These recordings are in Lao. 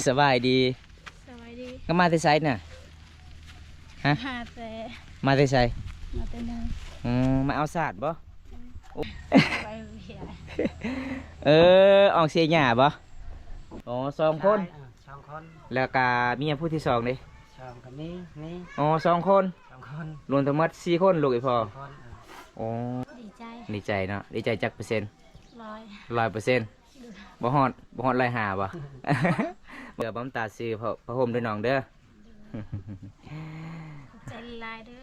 ສະບາຍດີ. ສະບາຍດີ. ກໍມາແຕ່ໃສນະ? ຮະ? ມາແຕ່ ມາແຕ່ໃສ? ມາແຕ່ເມືອງ. ອືມ ມາເອົາສາດບໍ່? ອືມ ໂອ້ ໄປວຽກ. ເອີ ອອກເສຍຫຍ້າບໍ່? ອໍ ສອງຄົນ. ເອີ ສອງຄົນ. ແລ້ວກະເມຍຜູ້ທີສອງເດ້? ສອງ ກໍມີ ມີ. ອໍ ສອງຄົນ. ສອງຄົນ. ລວມທັງໝົດສີ່ຄົນ ລູກອີ່ພໍ່? ສີ່ຄົນ. ເອີ ໂອ້ ດີໃຈ ດີໃຈເນາະ. ດີໃຈຈັກເປີເຊັນ? ຮ້ອຍ ຮ້ອຍເປີເຊັນ. ບໍ່ຮອດ ບໍ່ຮອດຮ້ອຍຫ້າບໍ່? ເພື່ອບ່າວຕາຊື້ຜ້າ ຜ້າຫົ່ມເດີນ້ອງເດີ. ຂອບໃຈຫຼາຍໆເດີ.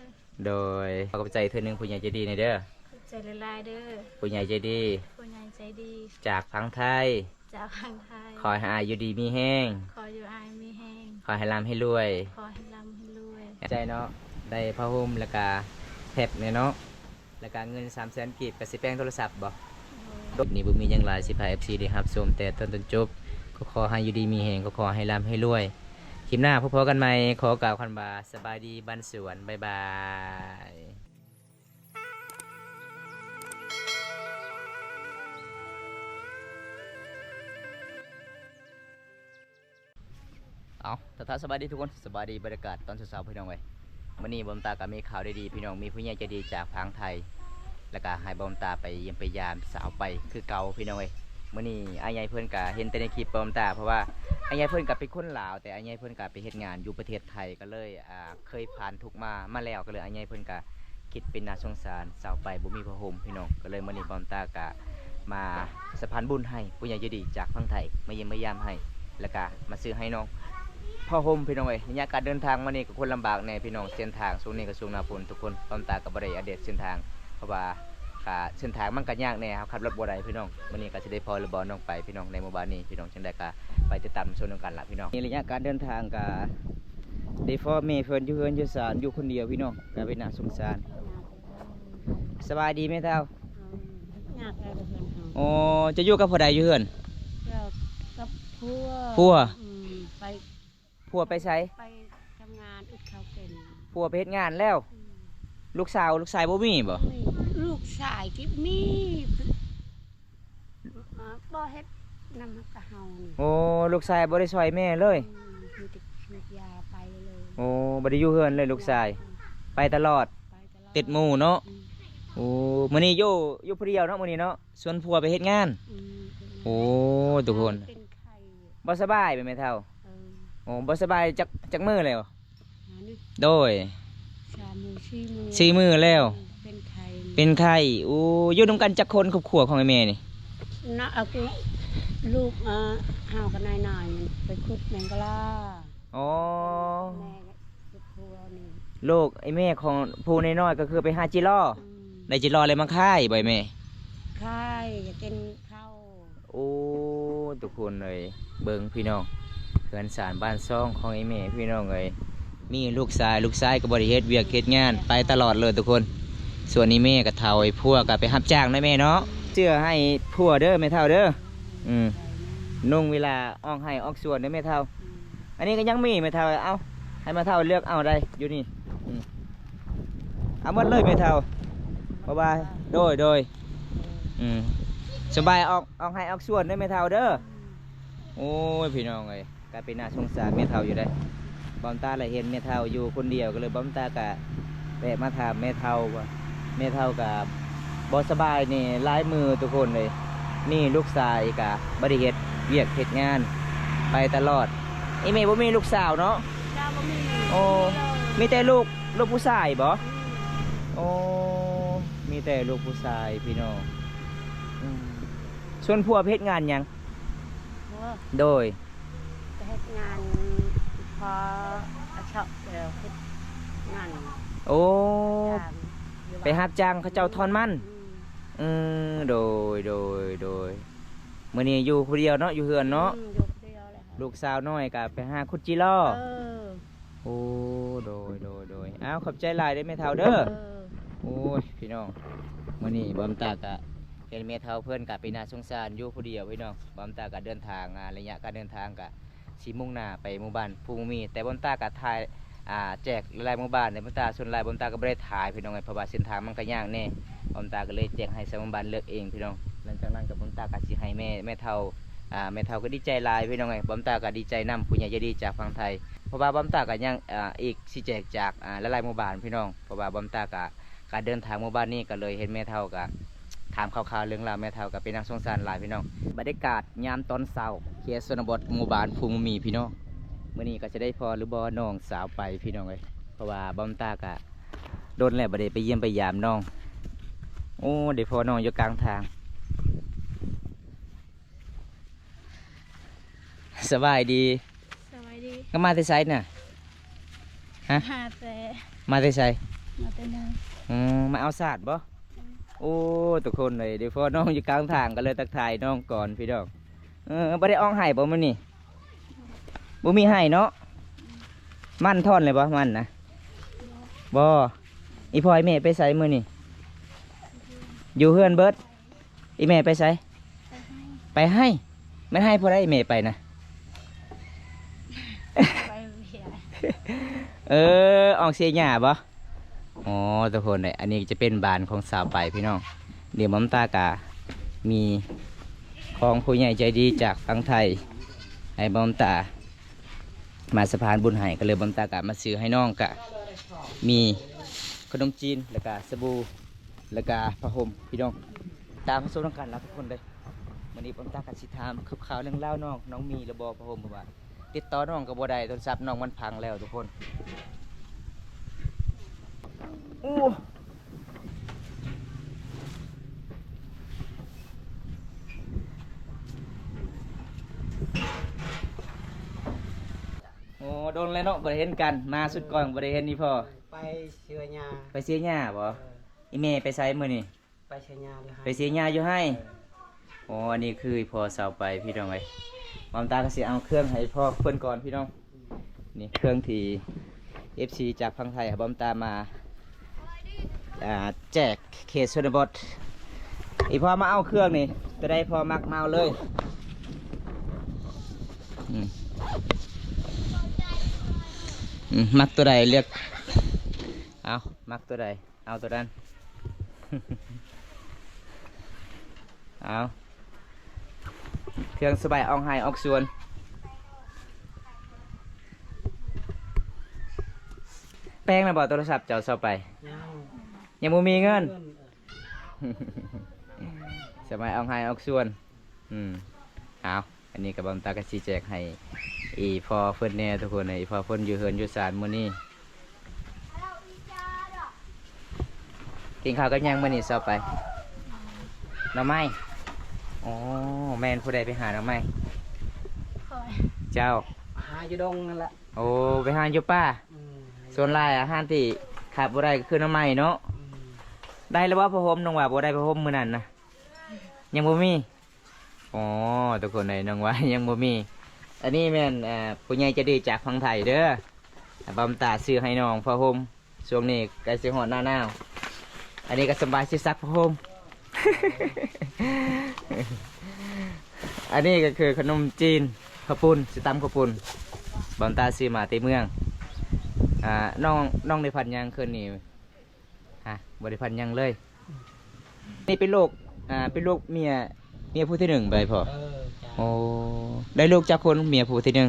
ໂດຍ ຂອບໃຈເທື່ອໜຶ່ງຜູ້ໃຫຍ່ໃຈດີນີ້ເດີ. ຂອບໃຈຫຼາຍໆເດີ ຜູ້ໃຫຍ່ໃຈດີ. ຜູ້ໃຫຍ່ໃຈດີ ຈາກຝັ່ງໄທ. ຈາກຝັ່ງໄທ. ຂໍໃຫ້ອ້າຍຢູ່ດີມີແຮງ. ຂໍຢູ່ອ້າຍມີແຮງ. ຂໍໃຫ້ລ່ຳໃຫ້ລວຍ. ຂໍໃຫ້ລ່ຳໃຫ້ລວຍ. ໃຈເນາະ ໄດ້ຜ້າຫົ່ມ ແລ້ວກະແທັບແດ່ເນາະ. ແລ້ວກະເງິນສາມແສນກີບ ກະຊິແປງໂທລະສັບບໍ່? ໂດຍ. ຄລິບນີ້ບໍ່ມີຫຍັງຫຼາຍ ຊິພາເອັຟຊີໄດ້ຮັບຊົມແຕ່ຕົ້ນຈົນຈົບ. ກໍຂໍໃຫ້ຢູ່ດີມີແຮງ ກໍຂໍໃຫ້ລ່ຳໃຫ້ລວຍ. ຄລິບໜ້າພົບພໍ້ກັນໃໝ່. ຂໍກ່າວຄຳວ່າ ສະບາຍດີບ້ານສວນ. ບາຍບາຍ. ເອົາ ທັກທາຍສະບາຍດີທຸກຄົນ. ສະບາຍດີ ບັນຍາກາດຕອນເຊົ້າໆ ພີ່ນ້ອງເອີຍ. ມື້ນີ້ບ່າວຕາກໍມີຂ່າວດີໆ ພີ່ນ້ອງ. ມີຜູ້ໃຫຍ່ໃຈດີຈາກຝັ່ງໄທ ແລ້ວກໍໃຫ້ບ່າວຕາໄປຢ້ຽມໄປຢາມສາວໄປຄືເກົ່າ ພີ່ນ້ອງເອີຍ. ມື້ນີ້ອ້າຍໃຫຍ່ເພິ່ນກໍເຫັນແຕ່ໃນຄລິບບ່າວຕາ ເພາະວ່າອ້າຍໃຫຍ່ເພິ່ນກໍເປັນຄົນລາວ ແຕ່ອ້າຍໃຫຍ່ເພິ່ນກໍໄປເຮັດງານຢູ່ປະເທດໄທ ກໍເລີຍ ອ່າ ເຄີຍຜ່ານທຸກມາ ມາແລ້ວ ກໍເລີຍອ້າຍໃຫຍ່ເພິ່ນກໍຄິດເປັນໜ້າສົງສານສາວໄປ ບໍ່ມີຜ້າຫົ່ມ ພີ່ນ້ອງ. ກໍເລີຍມື້ນີ້ບ່າວຕາກໍມາສະພານບຸນໃຫ້ຜູ້ໃຫຍ່ໃຈດີຈາກຝັ່ງໄທ ມາຢ້ຽມມາຢາມໃຫ້ ແລ້ວກໍມາຊື້ໃຫ້ນ້ອງຜ້າຫົ່ມ ພີ່ນ້ອງເອີຍ. ໄລຍະການເດີນທາງມານີ້ກໍຄົນລຳບາກແດ່ ພີ່ນ້ອງ. ເສັ້ນທາງຊ່ວງນີ້ກໍຊ່ວງໜ້າຝົນທຸກຄົນ. ບ່າວຕາກໍບໍ່ໄດ້ອັບເດດເສັ້ນທາງ ເພາະວ່າ ກະເສັ້ນທາງມັນກະຍາກແດ່ ເຮົາຂັບລົດບໍ່ໄດ້ພີ່ນ້ອງ. ມື້ນີ້ກະຊິໄດ້ພໍຫຼືບໍ່ນ້ອງໄປພີ່ນ້ອງໃນໝູ່ບ້ານນີ້ພີ່ນ້ອງ. ຈັ່ງໃດກະໄປຕິດຕາມຊົມນຳກັນລະພີ່ນ້ອງ. ໃນໄລຍະການເດີນທາງກະໄດ້ພໍ້ແມ່ເພິ່ນຢູ່ເຮືອນຢູ່ຊານ ຢູ່ຄົນດຽວພີ່ນ້ອງ ກະເປັນໜ້າສົງສານ. ສະບາຍດີແມ່ເຖົ້າ. ອືມ ຍາກແລ້ວເຮືອນເຮົາ. ອໍ ເຈົ້າຢູ່ກັບຜູ້ໃດຢູ່ເຮືອນ? ກັບ ກັບຜົວ. ຜົວ? ອືມ ໄປ ຜົວໄປໃສ? ໄປທຳງານ ອຶດເຂົ້າກິນ. ຜົວໄປເຮັດງານແລ້ວ? ອືມ ລູກສາວ ລູກຊາຍບໍ່ມີບໍ່? ມີ ລູກຊາຍກໍມີ ເອີ ບໍ່ເຮັດນຳກັບເຮົານີ້. ໂອ້ ລູກຊາຍບໍ່ໄດ້ຊ່ອຍແມ່ເລີຍ? ອືມ ມີແຕ່ສີດຢາໄປເລີຍ. ໂອ້ ບໍ່ໄດ້ຢູ່ເຮືອນເລີຍລູກຊາຍ. ອືມ ໄປຕະຫຼອດ ໄປຕະຫຼອດ ຕິດໝູ່ເນາະ. ອືມ ໂອ້ ມື້ນີ້ຢູ່ ຢູ່ຜູ້ດຽວເນາະ ມື້ນີ້ເນາະ. ຊວນຜົວໄປເຮັດງານ. ອືມ ໂອ້ ທຸກຄົນ ເປັນໄຂ້ ບໍ່ສະບາຍແມ່ເຖົ້າ. ເອີ ໂອ້ ບໍ່ສະບາຍຈັກ ຈັກມື້ແລ້ວ? ໂດຍ ສາມມື້ ສີ່ມື້ ສີ່ມື້ແລ້ວ. ເປັນໄຂ້ ເປັນໄຂ້. ໂອ້ ຢູ່ນຳກັນຈັກຄົນຄອບຄົວຂອງອ້າຍແມ່ນີ້? ນະ ເອົາ ລູກ ເອີ ເຮົາກັບນາຍນ້ອຍໄປຂຸດແມງກະລາ. ອໍ ແມ່ ລູກອ້າຍແມ່ຂອງຜູ້ນ້ອຍໆ ກໍຄືໄປຫາຈິລໍ. ອືມ ໄດ້ຈິລໍແລ້ວມາຂາຍບໍ່ອ້າຍແມ່? ຂາຍ ຢາກກິນເຂົ້າ. ໂອ້ ທຸກຄົນເອີຍ ເບິ່ງພີ່ນ້ອງ ເຮືອນຊານບ້ານຊ່ອງຂອງອ້າຍແມ່ພີ່ນ້ອງເອີຍ. ມີລູກຊາຍ ລູກຊາຍກໍບໍ່ໄດ້ເຮັດວຽກເຮັດງານ ໄປຕະຫຼອດເລີຍທຸກຄົນ. ສ່ວນອີ່ແມ່ກໍເຖົ້າ ອີ່ຜົວກໍໄປຮັບຈ້າງເນາະແມ່ເນາະ. ເສື້ອໃຫ້ຜົວເດີແມ່ເຖົ້າເດີ. ອືມ ນຸ່ງເວລາອອກໄຮ່ອອກສວນເດີແມ່ເຖົ້າ. ອັນນີ້ກໍຍັງມີແມ່ເຖົ້າ ເອົາ ໃຫ້ແມ່ເຖົ້າເລືອກເອົາໄດ້ຢູ່ນີ້. ອືມ ເອົາໝົດເລີຍແມ່ເຖົ້າ ເພາະວ່າ ໂດຍ ໂດຍ. ອືມ ສະບາຍອອກ ອອກໄຮ່ອອກສວນເດີແມ່ເຖົ້າເດີ. ໂອ້ຍ ພີ່ນ້ອງເອີຍ ກະເປັນໜ້າສົງສານແມ່ເຖົ້າຢູ່ເດ້. ບ່າວຕາລະເຫັນແມ່ເຖົ້າຢູ່ຄົນດຽວ ກໍເລີຍບ່າວຕາກະແວະມາຖາມແມ່ເຖົ້າວ່າ ແມ່ເຖົ້າກະບໍ່ສະບາຍນີ້ຫຼາຍມື້ທຸກຄົນເລີຍ. ນີ້ລູກຊາຍກະບໍ່ໄດ້ເຮັດວຽກເຮັດງານ ໄປຕະຫຼອດ. ອີ່ແມ່ບໍ່ມີລູກສາວເນາະ? ເຈົ້າ ບໍ່ມີ. ໂອ້ ມີແຕ່ລູກ ລູກຜູ້ຊາຍບໍ? ອືມ ໂອ້ ມີແຕ່ລູກຜູ້ຊາຍພີ່ນ້ອງ. ອືມ ສ່ວນຜົວໄປເຮັດງານຫຍັງ? ໂດຍ ໄປເຮັດງານພໍອາເຊາະແລ້ວເຮັດງານ. ໂອ້ ໄປຮັບຈ້າງເຂົາເຈົ້າທ່ອນມັນ. ອືມ ອືມ ໂດຍ ໂດຍ ໂດຍ. ມື້ນີ້ຢູ່ຜູ້ດຽວເນາະ ຢູ່ເຮືອນເນາະ. ອືມ ຢູ່ຜູ້ດຽວແຫຼະ. ລູກສາວນ້ອຍກໍໄປຫາຂຸດຈິລໍ. ເອີ ໂອ້ ໂດຍ ໂດຍ ໂດຍ. ອ້າວ ຂອບໃຈຫຼາຍເດີແມ່ເຖົ້າເດີ. ເອີ ໂອ້ຍ ພີ່ນ້ອງ ມື້ນີ້ບ່າວຕາກະເຫັນແມ່ເຖົ້າເພິ່ນກະເປັນໜ້າສົງສານ ຢູ່ຜູ້ດຽວພີ່ນ້ອງ. ບ່າວຕາກະເດີນທາງ ອ່າ ໄລຍະການເດີນທາງກະຊິມຸ່ງໜ້າໄປໝູ່ບ້ານພູມີ ແຕ່ບ່າວຕາກະຖ່າຍ ອ່າ ແຈກຫຼາຍໆໝູ່ບ້ານເດ້. ບ່າວຕາສ່ວນຫຼາຍບ່າວຕາກໍບໍ່ໄດ້ຖ່າຍພີ່ນ້ອງເອີຍ ເພາະວ່າເສັ້ນທາງມັນກໍຍາກແດ່. ບ່າວຕາກໍເລີຍແຈກໃຫ້ຊາວບ້ານເລືອກເອງພີ່ນ້ອງ. ຫຼັງຈາກນັ້ນກໍບ່າວຕາກໍຊິໃຫ້ແມ່ ແມ່ເຖົ້າ ອ່າ ແມ່ເຖົ້າກໍດີໃຈຫຼາຍພີ່ນ້ອງເອີຍ. ບ່າວຕາກໍດີໃຈນຳຜູ້ໃຫຍ່ໃຈດີຈາກຝັ່ງໄທ ເພາະວ່າບ່າວຕາກໍຍັງ ອ່າ ອີກຊິແຈກຈາກ ອ່າ ຫຼາຍໆໝູ່ບ້ານພີ່ນ້ອງ. ເພາະວ່າບ່າວຕາກໍ ການເດີນທາງໝູ່ບ້ານນີ້ກໍເລີຍເຫັນແມ່ເຖົ້າ ກໍຖາມຂ່າວໆເລື່ອງລາວແມ່ເຖົ້າ ກໍເປັນຫຍັງສົງສານຫຼາຍພີ່ນ້ອງ. ບັນຍາກາດຍາມຕອນເຊົ້າ ເຂດຊົນນະບົດ ໝູ່ບ້ານພູມມີພີ່ນ້ອງ. ມື້ນີ້ກໍຈະໄດ້ພໍ້ຫຼືບໍ່ນ້ອງສາວໄປພີ່ນ້ອງເອີຍ ເພາະວ່າບ່າວຕາກໍດົນແລ້ວບໍ່ໄດ້ໄປຢ້ຽມໄປຢາມນ້ອງ. ໂອ້ ໄດ້ພໍ້ນ້ອງຢູ່ກາງທາງ. ສະບາຍດີ. ສະບາຍດີ. ກໍມາແຕ່ໃສນະ? ຮະ? ມາແຕ່ ມາແຕ່ໃສ? ມາແຕ່ເມືອງ. ອືມ ມາເອົາສາດບໍ່? ອືມ. ໂອ້ ທຸກຄົນເອີຍ ໄດ້ພໍ້ນ້ອງຢູ່ກາງທາງ ກໍເລີຍທັກທາຍນ້ອງກ່ອນພີ່ນ້ອງ. ເອີ ບໍ່ໄດ້ອອກໄຮ່ບໍ່ມື້ນີ້? ບໍ່ມີໄຮ່ເນາະ. ມັນຖອນແລ້ວບໍ່ ມັນນະ? ບໍ່. ອີ່ພໍ່ອີ່ແມ່ໄປໃສມື້ນີ້? ຢູ່ເຮືອນເບິດ. ອີ່ແມ່ໄປໃສ? ໄປໄຮ່. ໄປໄຮ່? ແມ່ນໄຮ່ຜູ້ໃດແມ່ໄປນະ? ໄປເວຍ. ເອີ ອອກເສຍຫຍ້າບໍ່? ອໍ ທຸກຄົນເອີຍ ອັນນີ້ຈະເປັນບ້ານຂອງສາວໄປພີ່ນ້ອງ. ດຽວບ່າວຕາກະມີຂອງຜູ້ໃຫຍ່ໃຈດີຈາກຝັ່ງໄທ ໃຫ້ບ່າວຕາມາສະພານບຸນໃຫ້ ກໍເລີຍບ່າວຕາກະມາຊື້ໃຫ້ນ້ອງ ກະມີຂະໜົມຈີນ ແລ້ວກະສະບູ ແລ້ວກະຜ້າຫົ່ມພີ່ນ້ອງ. ຕາມມາຊົມນຳກັນລະທຸກຄົນເດີ. ມື້ນີ້ບ່າວຕາກໍຊິຖາມຂ່າວໆເລື່ອງລາວນ້ອງ ນ້ອງມີຫຼືບໍ່ຜ້າຫົ່ມ ເພາະວ່າຕິດຕໍ່ນ້ອງກໍບໍ່ໄດ້ ໂທລະສັບນ້ອງມັນພັງແລ້ວທຸກຄົນ. ໂອ້ ໂອ້ ດົນແລ້ວເນາະ ບໍ່ໄດ້ເຫັນກັນ ມາຊຸດກ່ອນບໍ່ໄດ້ເຫັນອີ່ພໍ່. ໄປເສຍຫຍ້າ. ໄປເສຍຫຍ້າບໍ່? ເອີ. ອີ່ແມ່ໄປໃສມື້ນີ້? ໄປເສຍຫຍ້າຢູ່ໄຮ່. ໄປເສຍຫຍ້າຢູ່ໄຮ່. ເອີ. ອໍ ອັນນີ້ຄືອີ່ພໍ່ສາວໄປພີ່ນ້ອງເອີຍ. ບ່າວຕາກໍຊິເອົາເຄື່ອງໃຫ້ພໍ່ເພິ່ນກ່ອນພີ່ນ້ອງ. ນີ້ເຄື່ອງທີ່ເອັຟຊີຈາກຝັ່ງໄທໃຫ້ບ່າວຕາມາ ອ່າ ແຈກເຂດຊົນນະບົດ. ອີ່ພໍ່ມາເອົາເຄື່ອງນີ້ ຕົວໃດພໍ່ມັກມາເອົາເລີຍ. ອືມ ອືມ ມັກຕົວໃດເລືອກ ເອົາ ມັກຕົວໃດ ເອົາຕົວນັ້ນ. ເອົາ ເຄື່ອງສະບາຍອອກໄຮ່ອອກສວນ. ແປງແລ້ວບໍ່ໂທລະສັບເຈົ້າເຊົາໄປ? ຍັງ ຍັງບໍ່ມີເງິນ. ສະບາຍອອກໄຮ່ອອກສວນ. ອືມ ເອົາ ອັນນີ້ກໍບ່າວຕາກໍຊິແຈກໃຫ້ອີ່ພໍ່ເພິ່ນແດ່ທຸກຄົນ. ອີ່ພໍ່ເພິ່ນຢູ່ເຮືອນຢູ່ຊານມື້ນີ້. ກິນເຂົ້າກັບຫຍັງມື້ນີ້ເຊົ້າໄປ? ໜໍ່ໄມ້. ອໍ ແມ່ນຜູ້ໃດໄປຫາໜໍ່ໄມ້? ຂ້ອຍ. ເຈົ້າ. ຫາຢູ່ດົງນັ້ນລະ. ໂອ້ ໄປຫາຢູ່ປ່າ. ອືມ. ສ່ວນຫຼາຍອາຫານທີ່ຂາດບໍ່ໄດ້ກໍຄືໜໍ່ໄມ້ເນາະ. ອືມ. ໄດ້ແລ້ວບໍ່ຜ້າຫົ່ມ? ນ້ອງວ່າບໍ່ໄດ້ຜ້າຫົ່ມມື້ນັ້ນນະ. ຍັງບໍ່ມີ. ອໍ ທຸກຄົນເອີຍ ນ້ອງວ່າຍັງບໍ່ມີ. ອັນນີ້ແມ່ນ ເອີ ຜູ້ໃຫຍ່ໃຈດີຈາກຝັ່ງໄທເດີ. ບ່າວຕາຊື້ໃຫ້ນ້ອງຜ້າຫົ່ມ ຊ່ວງນີ້ໃກ້ຊິຮອດໜ້າໜາວ. ອັນນີ້ກໍສະບາຍຊິຊັກຜ້າຫົ່ມ. ອັນນີ້ກໍຄືຂະໜົມຈີນ ເຂົ້າປຸ້ນ ຊິຕຳເຂົ້າປຸ້ນ ບ່າວຕາຊື້ມາແຕ່ເມືອງ. ອ່າ ນ້ອງ ນ້ອງໄດ້ພັນຫຍັງຄືນນີ້? ຮະ ບໍ່ໄດ້ພັນຫຍັງເລີຍ. ນີ້ເປັນລູກ ອ່າ ເປັນລູກເມຍ ເມຍຜູ້ທີໜຶ່ງໄປພໍ່? ເອີ ເຈົ້າ. ໂອ້ ໄດ້ລູກຈັກຄົນ ເມຍຜູ້ທີໜຶ່ງ?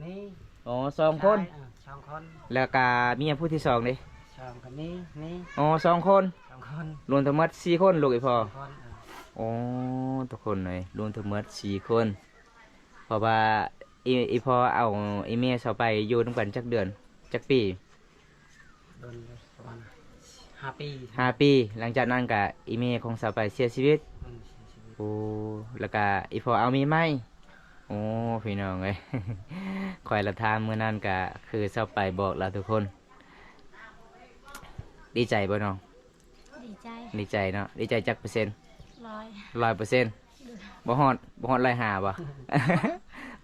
ນີ້ ອໍ ສອງຄົນ. ຊາຍ ເອີ ສອງຄົນ. ແລ້ວກະເມຍຜູ້ທີສອງເດ? ສອງຄົນນີ້ ນີ້. ອໍ ສອງຄົນ. ສອງຄົນ. ລວມທັງໝົດສີ່ຄົນ ລູກອີ່ພໍ່? ສີ່ຄົນ. ເອີ ໂອ້ ທຸກຄົນເອີຍ ລວມທັງໝົດສີ່ຄົນ. ເພາະວ່າອີ່ ອີ່ພໍ່ເອົາອີ່ແມ່ເຊົາໄປຢູ່ນຳກັນຈັກເດືອນ ຈັກປີ? ດົນປະມານຫ້າປີ. ຫ້າປີ. ຫຼັງຈາກນັ້ນກະອີ່ແມ່ຂອງສາວໄປເສຍຊີວິດ. ອືມ ເສຍຊີວິດ. ໂອ້ ແລ້ວກະອີ່ພໍ່ເອົາເມຍໃໝ່. ໂອ້ ພີ່ນ້ອງເອີຍ ຂ້ອຍລະຖາມມື້ນັ້ນກະຄືສາວໄປບອກລະທຸກຄົນ. ດີໃຈບໍ່ນ້ອງ? ດີໃຈ. ດີໃຈເນາະ. ດີໃຈຈັກເປີເຊັນ? ຮ້ອຍ. ຮ້ອຍເປີເຊັນ. ບໍ່ຮອດ ບໍ່ຮອດຮ້ອຍຫ້າບໍ່?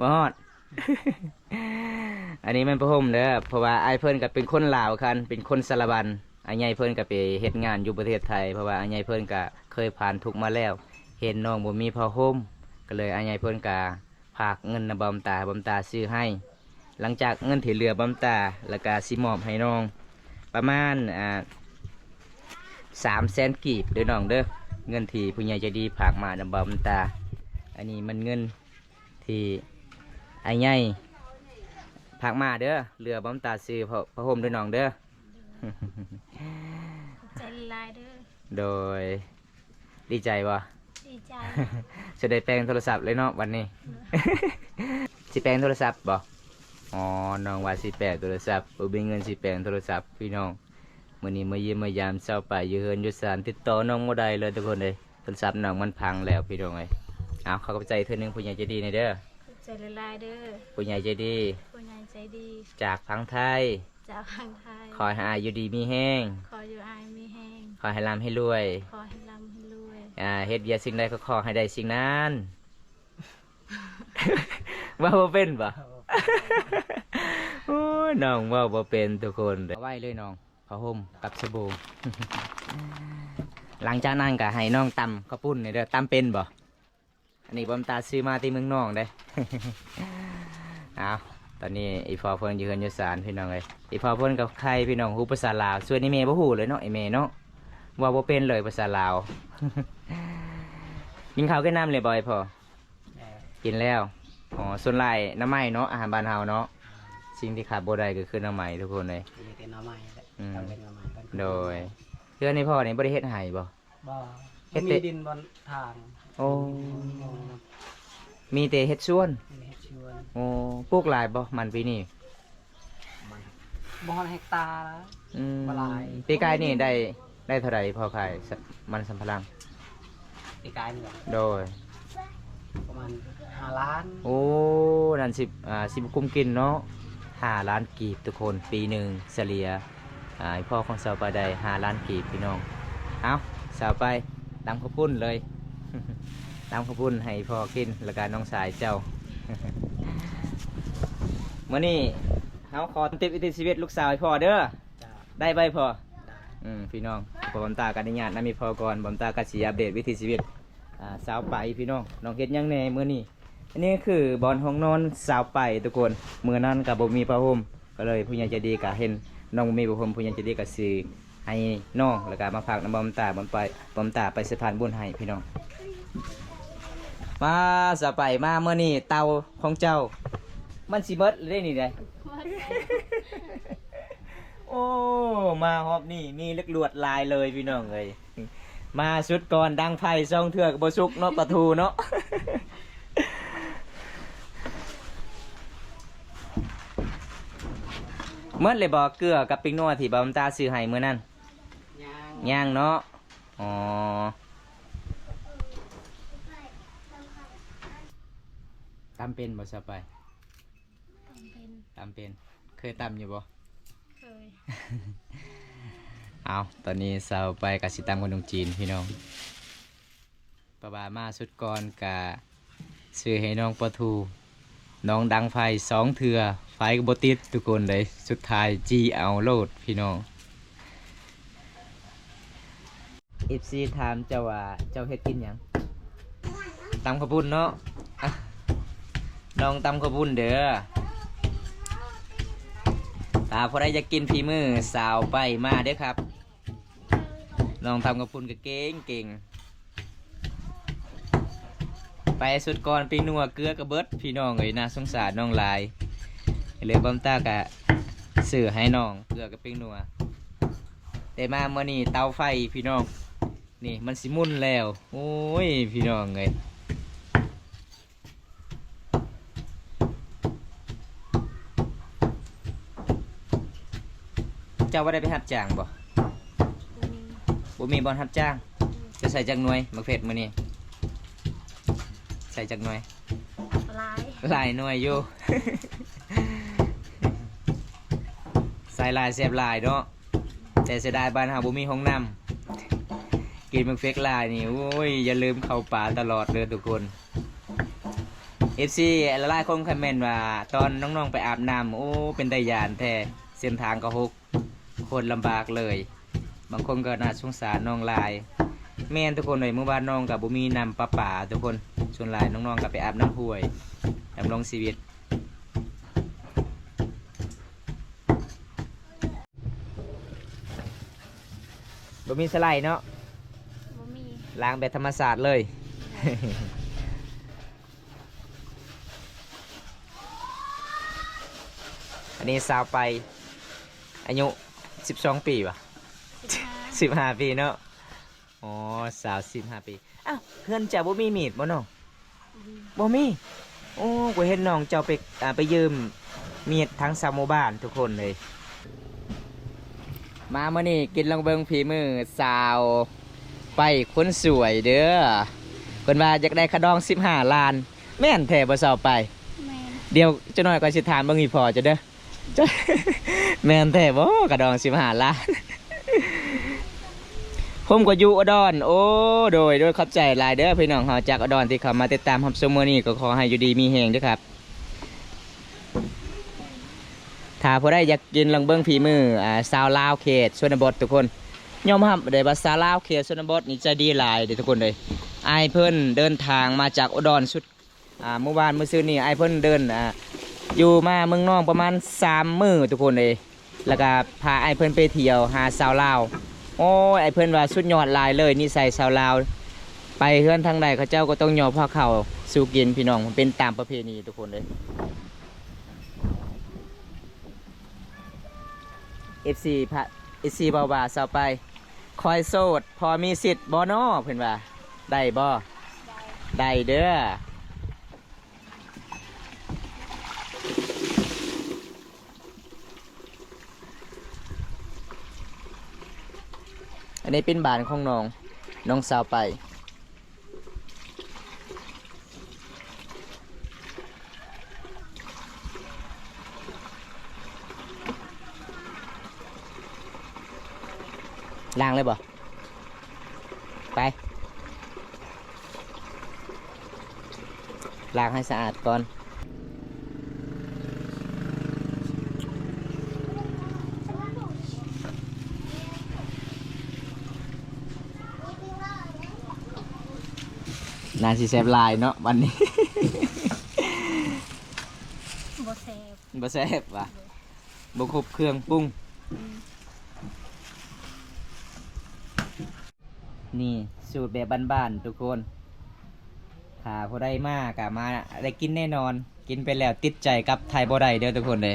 ບໍ່ຮອດ. ອັນນີ້ແມ່ນຜ້າຫົ່ມເດີ ເພາະວ່າອ້າຍເພິ່ນກໍເປັນຄົນລາວຄັນ ເປັນຄົນສາລະວັນ. ອ້າຍໃຫຍ່ເພິ່ນກໍໄປເຮັດງານຢູ່ປະເທດໄທ ເພາະວ່າອ້າຍໃຫຍ່ເພິ່ນກໍເຄີຍຜ່ານທຸກມາແລ້ວ. ເຫັນນ້ອງບໍ່ມີຜ້າຫົ່ມ ກໍເລີຍອ້າຍໃຫຍ່ເພິ່ນກໍ ຝາກເງິນນຳບ່າວຕາ ໃຫ້ບ່າວຕາຊື້ໃຫ້. ຫຼັງຈາກເງິນທີ່ເຫຼືອບ່າວຕາ ແລ້ວກະຊິມອບໃຫ້ນ້ອງປະມານ ອ່າ ສາມແສນກີບເດີນ້ອງເດີ ເງິນທີ່ຜູ້ໃຫຍ່ໃຈດີຝາກມານຳບ່າວຕາ. ອັນນີ້ມັນເງິນທີ່ອ້າຍໃຫຍ່ຝາກມາເດີ ເຫຼືອບໍ່ຕາຊື້ຜ້າ ຜ້າຫົ່ມເດີນ້ອງເດີ. ຂອບໃຈຫຼາຍໆເດີ. ໂດຍ. ດີໃຈບໍ່? ດີໃຈ. ຊິໄດ້ແປງໂທລະສັບເລີຍເນາະບັດນີ້. ຊິແປງໂທລະສັບບໍ່? ອໍ ນ້ອງວ່າຊິແປງໂທລະສັບ ບໍ່ມີເງິນຊິແປງໂທລະສັບພີ່ນ້ອງ. ມື້ນີ້ມາຢ້ຽມມາຢາມຊາວປາຍຢູ່ເຮືອນຢູ່ຊານ ຕິດຕໍ່ນ້ອງບໍ່ໄດ້ເລີຍທຸກຄົນເອີຍ. ໂທລະສັບນ້ອງມັນພັງແລ້ວພີ່ນ້ອງເອີຍ. ເອົາ ຂໍຂອບໃຈເທື່ອໜຶ່ງຜູ້ໃຫຍ່ໃຈດີແດ່ເດີ. ຂອບໃຈຫຼາຍໆເດີ. ຜູ້ໃຫຍ່ໃຈດີ. ຜູ້ໃຫຍ່ໃຈດີ. ຈາກຝັ່ງໄທ. ຈາກຝັ່ງໄທ. ຂໍໃຫ້ອ້າຍຢູ່ດີມີແຮງ. ຂໍຢູ່ອ້າຍມີແຮງ. ຂໍໃຫ້ລ່ຳໃຫ້ລວຍ. ຂໍໃຫ້ລ່ຳໃຫ້ລວຍ. ອ່າ ເຮັດວຽກສິ່ງໃດກໍຂໍໃຫ້ໄດ້ສິ່ງນັ້ນ. ເວົ້າບໍ່ເປັນບໍ່? ໂອ້ຍ ນ້ອງເວົ້າບໍ່ເປັນທຸກຄົນ. ເອົາໄວ້ເລີຍນ້ອງ ຜ້າຫົ່ມກັບສະໂບງ. ຫຼັງຈາກນັ້ນກໍໃຫ້ນ້ອງຕຳເຂົ້າປຸ້ນນີ້ເດີ. ຕຳເປັນບໍ່? ອັນນີ້ບໍ່ຕາຊື້ມາແຕ່ເມືອງນອກເດ້. ເອົາ ຕອນນີ້ອີ່ພໍ່ເພິ່ນຢູ່ເຮືອນຢູ່ຊານພີ່ນ້ອງເອີຍ. ອີ່ພໍ່ເພິ່ນກໍໄຄພີ່ນ້ອງ ຮູ້ພາສາລາວ ສ່ວນອີ່ແມ່ບໍ່ຮູ້ເລີຍເນາະ ອີ່ແມ່ເນາະ ເວົ້າບໍ່ເປັນເລີຍພາສາລາວ. ກິນເຂົ້າກິນນ້ຳແລ້ວບໍ່ອີ່ພໍ່? ແລ້ວ. ກິນແລ້ວ. ອໍ ສ່ວນຫຼາຍໜໍ່ໄມ້ເນາະ ອາຫານບ້ານເຮົາເນາະ. ສິ່ງທີ່ຂາດບໍ່ໄດ້ກໍຄືໜໍ່ໄມ້ທຸກຄົນເອີຍ. ມີແຕ່ໜໍ່ໄມ້ແຫຼະ. ອືມ. ຕ້ອງເປັນໜໍ່ໄມ້ກ່ອນ. ໂດຍ. ເຮືອນໃຫ້ພໍ່ນີ້ບໍ່ໄດ້ເຮັດໃຫ້ບໍ່? ບໍ່. ເຮັດແຕ່ ມີດິນບ່ອນທາງ. ໂອ້. ມີແຕ່ເຮັດສວນ. ມີແຕ່ເຮັດສວນ. ໂອ້ ປູກຫຼາຍບໍ່ມັນປີນີ້? ມັນບໍ່ຮອດເຮັກຕາ. ອືມ. ບໍ່ຫຼາຍ. ປີກາຍນີ້ໄດ້ ໄດ້ເທົ່າໃດພໍ່ຂາຍ ມັນສຳປະຫຼັງ? ປີກາຍນີ້ບໍ່? ໂດຍ. ປະມານຫ້າລ້ານ. ໂອ້ ນັ້ນຊິ ອ່າ ຊິບໍ່ກຸ້ມກິນເນາະ. ຫ້າລ້ານກີບທຸກຄົນ ປີໜຶ່ງສະເລ່ຍ. ອ່າ ອີ່ພໍ່ຂອງສາວປາຍໄດ້ຫ້າລ້ານກີບພີ່ນ້ອງ. ເອົາ ສາວປາຍ ຕຳເຂົ້າປຸ້ນເລີຍ. ຕຳເຂົ້າປຸ້ນໃຫ້ພໍ່ກິນ ແລ້ວກະນ້ອງຊາຍເຈົ້າ. ມື້ນີ້ເຮົາຂໍຕິດວິຖີຊີວິດລູກສາວໃຫ້ພໍ່ເດີ. ໄດ້ໄວພໍ. ອືມ ພີ່ນ້ອງ ພໍ່ບຸນຕາກໍອະນຸຍາດນຳອີ່ພໍ່ກ່ອນ. ບຸນຕາກໍຊິອັບເດດວິຖີຊີວິດ ອ່າ ສາວປາຍພີ່ນ້ອງ ນ້ອງເຮັດຫຍັງແດ່ມື້ນີ້. ອັນນີ້ຄືບ່ອນຫ້ອງນອນສາວປາຍທຸກຄົນ. ມື້ນັ້ນກໍບໍ່ມີຜ້າຫົ່ມ ກໍເລີຍຜູ້ໃຫຍ່ໃຈດີກໍເຫັນນ້ອງບໍ່ມີຜ້າຫົ່ມ ຜູ້ໃຫຍ່ໃຈດີກໍຊື້ໃຫ້ນ້ອງ ແລ້ວກໍມາຝາກນຳບ່ອນຕາ. ບ່ອນຕາໄປ ບ່ອນຕາໄປສະພານບຸນໃຫ້ພີ່ນ້ອງ. ມາ ສາວປາຍ ມາມື້ນີ້ເຕົາຂອງເຈົ້າມັນຊິໝົດເດ້ນີ້ເດ້. ໂອ້ ມາຮອບນີ້ມີເຫຼັກລວດຫຼາຍເລີຍພີ່ນ້ອງເອີຍ. ມາສຸດກ່ອນ ດັງໄຟສອງເທື່ອກໍບໍ່ສຸກເນາະ ປາທູເນາະ. ໝົດເລີຍບໍ່ ເກືອກັບແປ້ງນົວທີ່ບ່ອນຕາຊື້ໃຫ້ມື້ນັ້ນ? ຍັງ ຍັງເນາະ. ອໍ ຕຳເປັນບໍ່ ສາວປາຍ? ຕຳເປັນ ຕຳເປັນ. ເຄີຍຕຳຢູ່ບໍ່? ເຄີຍ. ເອົາ ຕອນນີ້ສາວປາຍກໍຊິຕຳຂະໜົມຈີນພີ່ນ້ອງ. ເພາະວ່າມາສຸດກ່ອນກະຊື້ໃຫ້ນ້ອງປາທູ ນ້ອງດັງໄຟສອງເທື່ອ ໄຟກໍບໍ່ຕິດທຸກຄົນເດ້. ສຸດທ້າຍຈີ້ເອົາໂລດພີ່ນ້ອງ. ເອັຟຊີຖາມເຈົ້າວ່າເຈົ້າເຮັດກິນຫຍັງ? ຕຳເຂົ້າປຸ້ນເນາະ. ນ້ອງຕຳເຂົ້າປຸ້ນເດີ. ຖ້າຜູ້ໃດຢາກກິນຝີມືສາວປາຍ ມາເດີຄັບ. ນ້ອງຕຳເຂົ້າປຸ້ນກໍເກັ່ງໆ. ໄປສຸດກ່ອນ ແປ້ງນົວເກືອກໍເບິດພີ່ນ້ອງເອີຍ. ໜ້າສົງສານນ້ອງຫຼາຍ ເລີຍບ່ອນຕາກໍຊື້ໃຫ້ນ້ອງເກືອກັບແປ້ງນົວ. ແຕ່ມາມື້ນີ້ເຕົາໄຟພີ່ນ້ອງ ນີ້ມັນຊິໝຸ່ນແລ້ວ. ໂອ້ຍ ພີ່ນ້ອງເອີຍ. ເຈົ້າບໍ່ໄດ້ໄປຮັບຈ້າງບໍ່? ບໍ່ມີ. ບໍ່ມີບ່ອນຮັບຈ້າງ. ອືມ. ຈະໃສ່ຈັກໜ່ວຍໝາກເຜັດມື້ນີ້? ໃສ່ຈັກໜ່ວຍ? ຫຼາຍ ຫຼາຍໜ່ວຍຢູ່. ໃສ່ຫຼາຍແຊບຫຼາຍເນາະ. ແຕ່ເສຍດາຍບ້ານເຮົາບໍ່ມີຫ້ອງນ້ຳ. ກິນໝາກເຜັດຫຼາຍນີ້ ໂອ້ຍ ຢ່າລືມເຂົ້າປ່າຕະຫຼອດເດີທຸກຄົນ. ເອັຟຊີຫຼາຍໆຄົນຄອມເມັນວ່າ ຕອນນ້ອງໆໄປອາບນ້ຳ ໂອ້ ເປັນຕາຢ້ານແທ້ ເສັ້ນທາງກໍຫົກ ໂຄດລຳບາກເລີຍ. ບາງຄົນກໍໜ້າສົງສານນ້ອງຫຼາຍ. ແມ່ນທຸກຄົນເອີຍ ໝູ່ບ້ານນ້ອງກໍບໍ່ມີນ້ຳປະປາທຸກຄົນ. ສ່ວນຫຼາຍນ້ອງໆກໍໄປອາບນ້ຳຫ້ວຍ ດຳລົງຊີວິດ. ບໍ່ມີສະໄລເນາະ? ບໍ່ມີ. ລ້າງແບບທຳມະຊາດເລີຍ. ນີ້ສາວໄປ ອາຍຸສິບສອງປີຫວາ? ສິບຫ້າ ສິບຫ້າປີເນາະ. ອໍ ສາວສິບຫ້າປີ. ອ້າວ ເຮືອນເຈົ້າບໍ່ມີມີດບໍ່ນ້ອງ? ບໍ່ມີ. ໂອ້ ຂ້ອຍເຫັນນ້ອງເຈົ້າໄປ ອ່າ ໄປຢືມມີດທາງຊາວໝູ່ບ້ານທຸກຄົນເລີຍ. ມາມື້ນີ້ກິນລອງເບິ່ງຝີມືສາວໄປຄົນສວຍເດີ້. ເພິ່ນວ່າຢາກໄດ້ຄ່າດອງສິບຫ້າລ້ານ. ແມ່ນແທ້ບໍ່ສາວໄປ? ແມ່ນ. ດຽວຈັກໜ້ອຍຂ້ອຍຊິຖາມເບິ່ງອີ່ພໍ່ເຈົ້າເດີ້. ແມ່ນແທ້ບໍ່ ກະດອງສິບຫ້າລ້ານ? ຜົມກໍຢູ່ອຸດອນ. ໂອ້ ໂດຍ ໂດຍ ຂອບໃຈຫຼາຍເດີ້ພີ່ນ້ອງເຮົາຈາກອຸດອນທີ່ເຂົ້າມາຕິດຕາມຮັບຊົມມື້ນີ້ ກໍຂໍໃຫ້ຢູ່ດີມີແຮງເດີ້ຄັບ. ຖ້າຜູ້ໃດຢາກກິນລອງເບິ່ງຝີມື ອ່າ ຊາວລາວເຂດຊົນນະບົດທຸກຄົນ ຍອມຮັບເດ້ວ່າຊາວລາວເຂດຊົນນະບົດນີ້ໃຈດີຫຼາຍເດ້ທຸກຄົນເອີຍ. ອ້າຍເພິ່ນເດີນທາງມາຈາກອຸດອນສຸດ ອ່າ ມື້ວານມື້ຊືນນີ້ ອ້າຍເພິ່ນເດີນ ອ່າ ຢູ່ມາເມືອງນອງປະມານສາມມື້ທຸກຄົນເອີຍ. ແລ້ວກະພາອ້າຍເພິ່ນໄປທ່ຽວຫາຊາວລາວ. ໂອ້ຍ ອ້າຍເພິ່ນວ່າສຸດຍອດຫຼາຍເລີຍ ນິໄສຊາວລາວ. ໄປເຮືອນທາງໃດເຂົາເຈົ້າກໍຕ້ອງຍໍພາເຂົ້າສູ່ກິນພີ່ນ້ອງ ມັນເປັນຕາມປະເພນີທຸກຄົນເອີຍ. ເອັຟຊີ ພະ ເອັຟຊີ ເວົ້າວ່າຊາວໄປ ຂ້ອຍໂສດ ພໍມີສິດບໍ່ນໍ ເພິ່ນວ່າ. ໄດ້ບໍ່? ໄດ້ ໄດ້ເດີ້. ອັນນີ້ເປັນບ້ານຂອງນ້ອງ ນ້ອງສາວໄປ. ລ້າງເລີຍບໍ່? ໄປ ລ້າງໃຫ້ສະອາດກ່ອນ. ໜ້າຊິແຊບຫຼາຍເນາະ ບັດນີ້. ບໍ່ແຊບ. ບໍ່ແຊບຫວາ? ບໍ່ຄົບເຄື່ອງປຸງ. ອືມ. ນີ້ສູດແບບບ້ານໆທຸກຄົນ. ຖ້າຜູ້ໃດມາກະມາໄດ້ກິນແນ່ນອນ. ກິນໄປແລ້ວຕິດໃຈກັບໄທບໍ່ໄດ້ເດີ້ທຸກຄົນເດີ.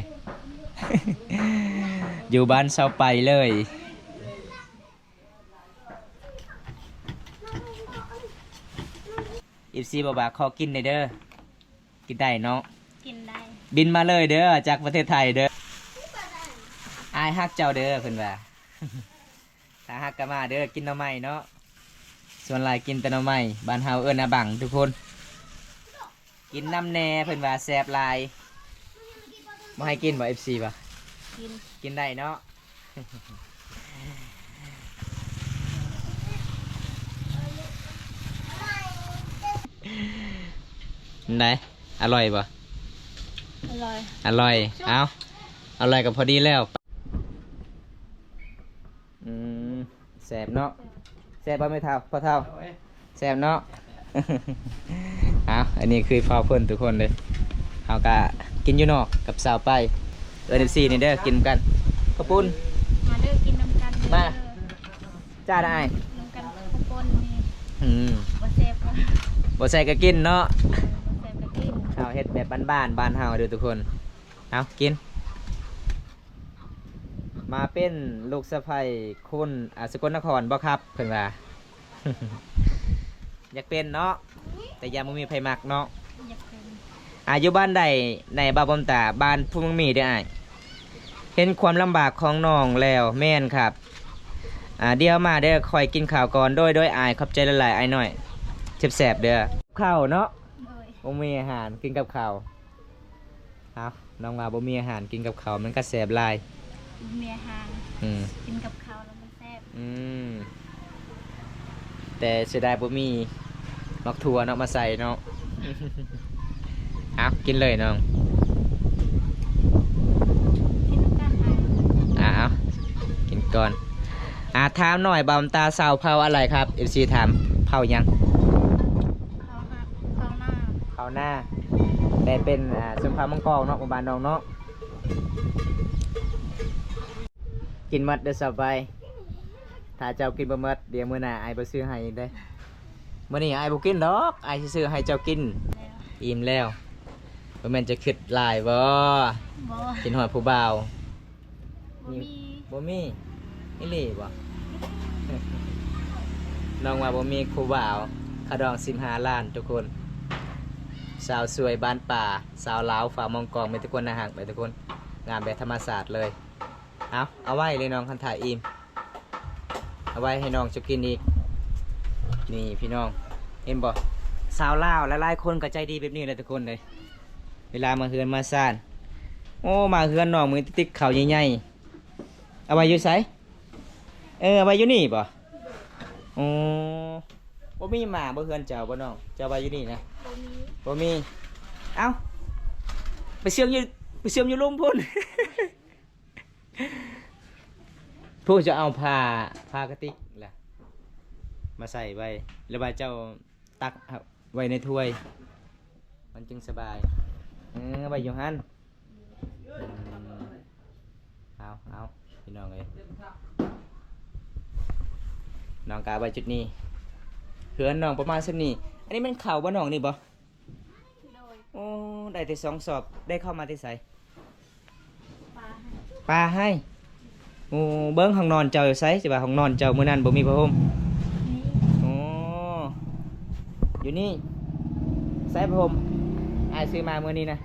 ຢູ່ບ້ານຊາວໄປເລີຍ. ເອັຟຊີ ບອກວ່າຂໍກິນແດ່ເດີ. ກິນໄດ້ເນາະ? ກິນໄດ້. ບິນມາເລີຍເດີ ຈາກປະເທດໄທເດີ. ອ້າຍຮັກເຈົ້າເດີ ເພິ່ນວ່າ. ຖ້າຮັກກໍມາເດີ ກິນໜໍ່ໄມ້ເນາະ. ສ່ວນຫຼາຍກິນແຕ່ໜໍ່ໄມ້ ບ້ານເຮົາເອີ້ນອາບັງທຸກຄົນ. ກິນນຳແດ່ ເພິ່ນວ່າແຊບຫຼາຍ. ບໍ່ໃຫ້ກິນບໍ່ ເອັຟຊີ ບໍ່? ກິນ. ກິນໄດ້ເນາະ. ໄດ ອະລ່ອຍບໍ່? ອະລ່ອຍ. ອະລ່ອຍ. ເອົ້າ ອະລ່ອຍກໍພໍດີແລ້ວ. ອືມ ແຊບເນາະ. ແຊບບໍ່ແມ່ເຖົ້າ ພໍ່ເຖົ້າ? ໂດຍ. ແຊບເນາະ. ເອົາ ອັນນີ້ຄືພໍ່ເພິ່ນທຸກຄົນເດີ. ເຮົາກະກິນຢູ່ນອກກັບສາວໄປ. ເອີ້ນ ເອັຟຊີ ນີ້ເດີ ກິນນຳກັນ. ເຂົ້າປຸ້ນ ມາເດີ ກິນນຳກັນເດີ. ມາ ຈ້ານະອ້າຍ. ກິນນຳກັນເຂົ້າປຸ້ນນີ້. ອືມ ບໍ່ແຊບກໍ ບໍ່ແຊບກໍກິນເນາະ. ບໍ່ແຊບກໍກິນ. ເຮົາເຮັດແບບບ້ານໆ ບ້ານເຮົາເດີທຸກຄົນ. ເອົາ ກິນ. ມາເປັນລູກສະໃພ້ຄົນ ອ່າ ສະກົນນະຄອນບໍ່ຄັບ ເພິ່ນວ່າ. ຢາກເປັນເນາະ ແຕ່ຍັງບໍ່ມີໃຜມັກເນາະ. ຢາກເປັນ. ອາ ຢູ່ບ້ານໃດໃນ ບ່າວບຸນຕາ? ບ້ານພູເມືອງມີເດີອ້າຍ. ເຫັນຄວາມລຳບາກຂອງນ້ອງແລ້ວ. ແມ່ນຄັບ. ອາ ດຽວມາເດີ ຂ້ອຍກິນເຂົ້າກ່ອນ. ໂດຍ ໂດຍອ້າຍ ຂອບໃຈຫຼາຍໆ ອ້າຍນ້ອຍ. ແຊບໆ ເດີ. ເຂົ້າເນາະ. ໂດຍ. ບໍ່ມີອາຫານ ກິນກັບເຂົ້າ. ເອົາ ນ້ອງວ່າບໍ່ມີອາຫານ ກິນກັບເຂົ້າມັນກະແຊບຫຼາຍ. ບໍ່ມີອາຫານ ອືມ ກິນກັບເຂົ້າແລ້ວມັນແຊບ. ອືມ ແຕ່ເສຍດາຍບໍ່ມີໝາກຖົ່ວເນາະ ມາໃສ່ເນາະ. ເອົາ ກິນເລີຍນ້ອງ. ກິນນຳກັນ. ອາ ເອົາ ກິນກ່ອນ. ອາ ຖາມໜ້ອຍ ບ່າວບຸນຕາ ຊາວເຜົ່າອະໄລຄັບ? ເອັຟຊີ ຖາມ ເຜົ່າຫຍັງ? ເຜົ່ານາ ເຜົ່ານາ. ເຜົ່ານາ ແຕ່ເປັນ ອ່າ ຊົນເຜົ່າມັງກອງເນາະ ໝູ່ບ້ານນ້ອງເນາະ. ກິນໝົດເດີສາວໄປ. ຖ້າເຈົ້າກິນບໍ່ໝົດ ດຽວມື້ໜ້າອ້າຍບໍ່ຊື້ໃຫ້ອີກເດ້. ມື້ນີ້ອ້າຍບໍ່ກິນດອກ ອ້າຍຊິຊື້ໃຫ້ເຈົ້າກິນ. ແລ້ວ ອີ່ມແລ້ວ. ບໍ່ແມ່ນຈະຄິດຫຼາຍບໍ່? ບໍ່ ຄິດຮອດຜູ້ບ່າວ? ບໍ່ມີ ບໍ່ມີ ອີ່ຫຼີບໍ່? ນ້ອງວ່າບໍ່ມີຜູ້ບ່າວ. ຄ່າດອງສິບຫ້າລ້ານທຸກຄົນ. ສາວສວຍບ້ານປ່າ ສາວລາວຝາໝອງກອງ ມີແຕ່ຄົນໜ້າຮັກເລີຍທຸກຄົນ ງາມແບບທຳມະຊາດເລີຍ. ເອົາ ເອົາໄວ້ເລີຍນ້ອງ ຄັນຖ້າອີ່ມ ເອົາໄວ້ໃຫ້ນ້ອງເຈົ້າກິນອີກ. ນີ້ພີ່ນ້ອງ ເຫັນບໍ່? ສາວລາວຫຼາຍໆຄົນກໍໃຈດີແບບນີ້ແຫຼະທຸກຄົນເອີຍ. ເວລາມາເຮືອນມາຊານ ໂອ້ ມາເຮືອນນ້ອງ ມີແຕ່ຕິບເຂົ້າໃຫຍ່ໆ. ເອົາໄວ້ຢູ່ໃສ? ເອີ ເອົາໄວ້ຢູ່ນີ້ບໍ່? ໂອ້ ບໍ່ມີໝາບໍ່ເຮືອນເຈົ້າບໍ່ນ້ອງ? ເຈົ້າໄວ້ຢູ່ນີ້ນະ? ບໍ່ມີ ບໍ່ມີ. ເອົ້າ ໄປເຊື່ອງຢູ່ ໄປເຊື່ອງຢູ່ລຸ່ມພຸ້ນ. ຜູ້ຈະເອົາຜ້າ ຜ້າກະຕິກລະມາໃສ່ໄວ້ ຫຼືວ່າເຈົ້າຕັກເອົາໄວ້ໃນຖ້ວຍ ມັນຈຶ່ງສະບາຍ. ເອີ ໄວ້ຢູ່ຫັ້ນ. ເອົາ ເອົາ ພີ່ນ້ອງເອີຍ ນ້ອງກະໄວ້ຈຸດນີ້. ເຮືອນນ້ອງປະມານສ່ຳນີ້. ອັນນີ້ແມ່ນເຂົ້າບໍ່ນ້ອງນີ້ບໍ່? ໂດຍ. ໂອ້ ໄດ້ແຕ່ສອງສອບ. ໄດ້ເຂົ້າມາແຕ່ໃສ? ປ່າໄຮ່ ປ່າໄຮ່. ໂອ້ ເບິ່ງຫ້ອງນອນເຈົ້າຢູ່ໃສ? ຊິວ່າຫ້ອງນອນເຈົ້າມື້ນັ້ນບໍ່ມີຜ້າຫົ່ມ. ນີ້ ໂອ້ ຢູ່ນີ້. ໃສຜ້າຫົ່ມ? ອ້າຍຊື້ມາມື້ນີ້ນະ.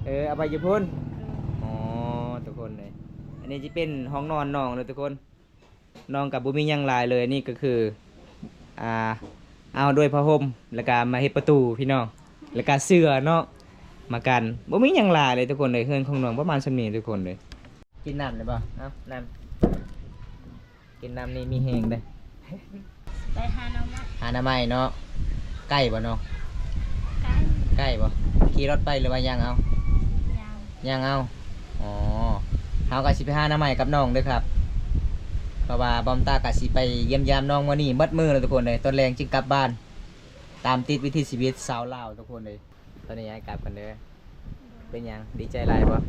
ເອີ ເອົາໄປຢູ່ພຸ້ນ. ໂດຍ. ອໍ ທຸກຄົນເອີຍ ອັນນີ້ຊິເປັນຫ້ອງນອນນ້ອງເດີທຸກຄົນ. ນ້ອງກໍບໍ່ມີຫຍັງຫຼາຍເລີຍ ນີ້ກໍຄື ອ່າ ເອົາດ້ວຍຜ້າຫົ່ມ ແລ້ວກໍມາເຮັດປະຕູພີ່ນ້ອງ ແລ້ວກໍເສື່ອເນາະ ມາກັນ. ບໍ່ມີຫຍັງຫຼາຍເລີຍທຸກຄົນເອີຍ ເຮືອນຂອງນ້ອງປະມານສ່ຳນີ້ທຸກຄົນເອີຍ. ກິນນ້ຳໄດ້ບໍ່? ເອົາ ນ້ຳ ກິນນ້ຳນີ້ມີແຮງເດ້. ໄປຫາໜໍ່ໄມ້ ຫາໜໍ່ໄມ້ເນາະ. ໃກ້ບໍ່ນ້ອງ? ໃກ້ ໃກ້ບໍ່? ຂີ່ລົດໄປ ຫຼືວ່າຍ່າງເອົາ? ຍ່າງ ຍ່າງເອົາ. ອໍ ເຮົາກໍຊິໄປຫາໜໍ່ໄມ້ກັບນ້ອງເດີຄັບ ເພາະວ່າບອມຕາກໍຊິໄປຢ້ຽມຢາມນ້ອງມື້ນີ້ໝົດມື້ແລ້ວທຸກຄົນເອີຍ. ຕອນແລງຈຶ່ງກັບບ້ານ ຕາມຕິດວິຖີຊີວິດຊາວລາວທຸກຄົນເອີຍ. ຕອນນີ້ອ້າຍກັບກ່ອນເດີ. ເປັນຫຍັງ ດີໃຈຫຼາຍບໍ່?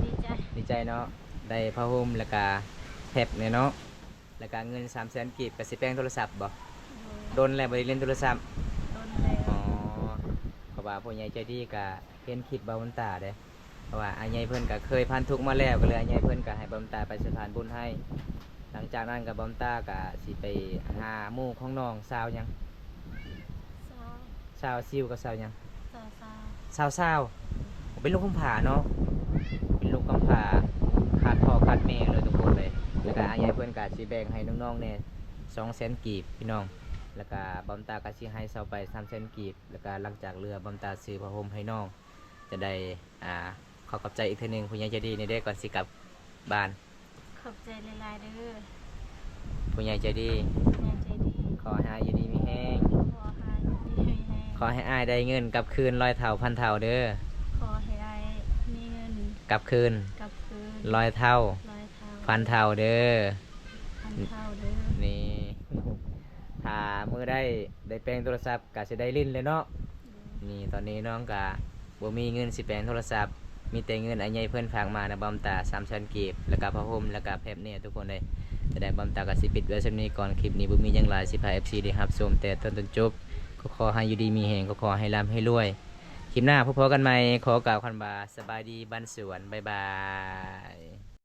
ດີໃຈ ດີໃຈເນາະ ໄດ້ຜ້າຫົ່ມ ແລ້ວກະແທັບແດ່ເນາະ. ແລ້ວກະເງິນສາມແສນກີບ ກະຊິແປງໂທລະສັບບໍ່? ໂດຍ. ດົນແລ້ວບໍ່ໄດ້ຫຼິ້ນໂທລະສັບ? ດົນແລ້ວ. ອໍ ເພາະວ່າຜູ້ໃຫຍ່ໃຈດີກະເຫັນຄລິບບ່າວບຸນຕາເດ້ ເພາະວ່າອ້າຍໃຫຍ່ເພິ່ນກະເຄີຍຜ່ານທຸກມາແລ້ວ ກໍເລີຍອ້າຍໃຫຍ່ເພິ່ນກະໃຫ້ບ່າວບຸນຕາໄປສະພານບຸນໃຫ້. ຫຼັງຈາກນັ້ນກະບ່າວບຸນຕາກະຊິໄປຫາໝູ່ຂອງນ້ອງ ສາວຫຍັງ? ສາວ ສາວຊິວກັບສາວຫຍັງ? ສາວ ສາວ ສາວ ສາວ ເປັນລູກກຳພ້າເນາະ ເປັນລູກກຳພ້າ ຂາດພໍ່ຂາດແມ່ເລີຍທຸກຄົນເລີຍ. ແລ້ວກະອ້າຍໃຫຍ່ເພິ່ນກະຊິແບ່ງໃຫ້ນ້ອງໆແດ່ສອງແສນກີບພີ່ນ້ອງ ແລ້ວກະບ່າວບຸນຕາກະຊິໃຫ້ຊາວໄປສາມແສນກີບ ແລ້ວກະຫຼັງຈາກເຫຼືອບ່າວບຸນຕາຊື້ຜ້າຫົ່ມໃຫ້ນ້ອງ. ຈະໄດ້ ອ່າ ຂໍຂອບໃຈອີກເທື່ອໜຶ່ງຜູ້ໃຫຍ່ໃຈດີນີ້ເດ້ ກ່ອນຊິກັບບ້ານ. ຂອບໃຈຫຼາຍໆເດີ ຜູ້ໃຫຍ່ໃຈດີ ຜູ້ໃຫຍ່ໃຈດີ. ຂໍໃຫ້ອ້າຍຢູ່ດີມີແຮງ ຂໍໃຫ້ອ້າຍຢູ່ດີມີແຮງ. ຂໍໃຫ້ອ້າຍໄດ້ເງິນກັບຄືນຮ້ອຍເທົ່າພັນເທົ່າເດີ ຂໍໃຫ້ອ້າຍມີເງິນກັບຄືນ ກັບຄືນຮ້ອຍເທົ່າ ຮ້ອຍເທົ່າ ພັນເທົ່າເດີ ພັນເທົ່າເດີ. ນີ້ ຖ້າມື້ໃດໄດ້ແປງໂທລະສັບ ກະຊິໄດ້ຫຼິ້ນແລ້ວເນາະ. ໂດຍ. ນີ້ ຕອນນີ້ນ້ອງກະບໍ່ມີເງິນຊິແປງໂທລະສັບ ມີແຕ່ເງິນອ້າຍໃຫຍ່ເພິ່ນຝາກມານະບ່າວບຸນຕາສາມແສນກີບ ແລ້ວກະຜ້າຫົ່ມ ແລ້ວກະແຟັບແດ່ທຸກຄົນເອີຍ. ຈະໄດ້ບ່າວບຸນຕາກະຊິປິດໄວ້ສ່ຳນີ້ກ່ອນ ຄລິບນີ້ບໍ່ມີຫຍັງຫຼາຍ ຊິພາເອັຟຊີໄດ້ຮັບຊົມແຕ່ຕົ້ນຈົນຈົບ. ກໍຂໍໃຫ້ຢູ່ດີມີແຮງ ກໍຂໍໃຫ້ລ່ຳໃຫ້ລວຍ. ຄລິບໜ້າພົບພໍ້ກັນໃໝ່ ຂໍກ່າວຄຳວ່າ ສະບາຍດີບ້ານສວນ ບາຍບາຍ.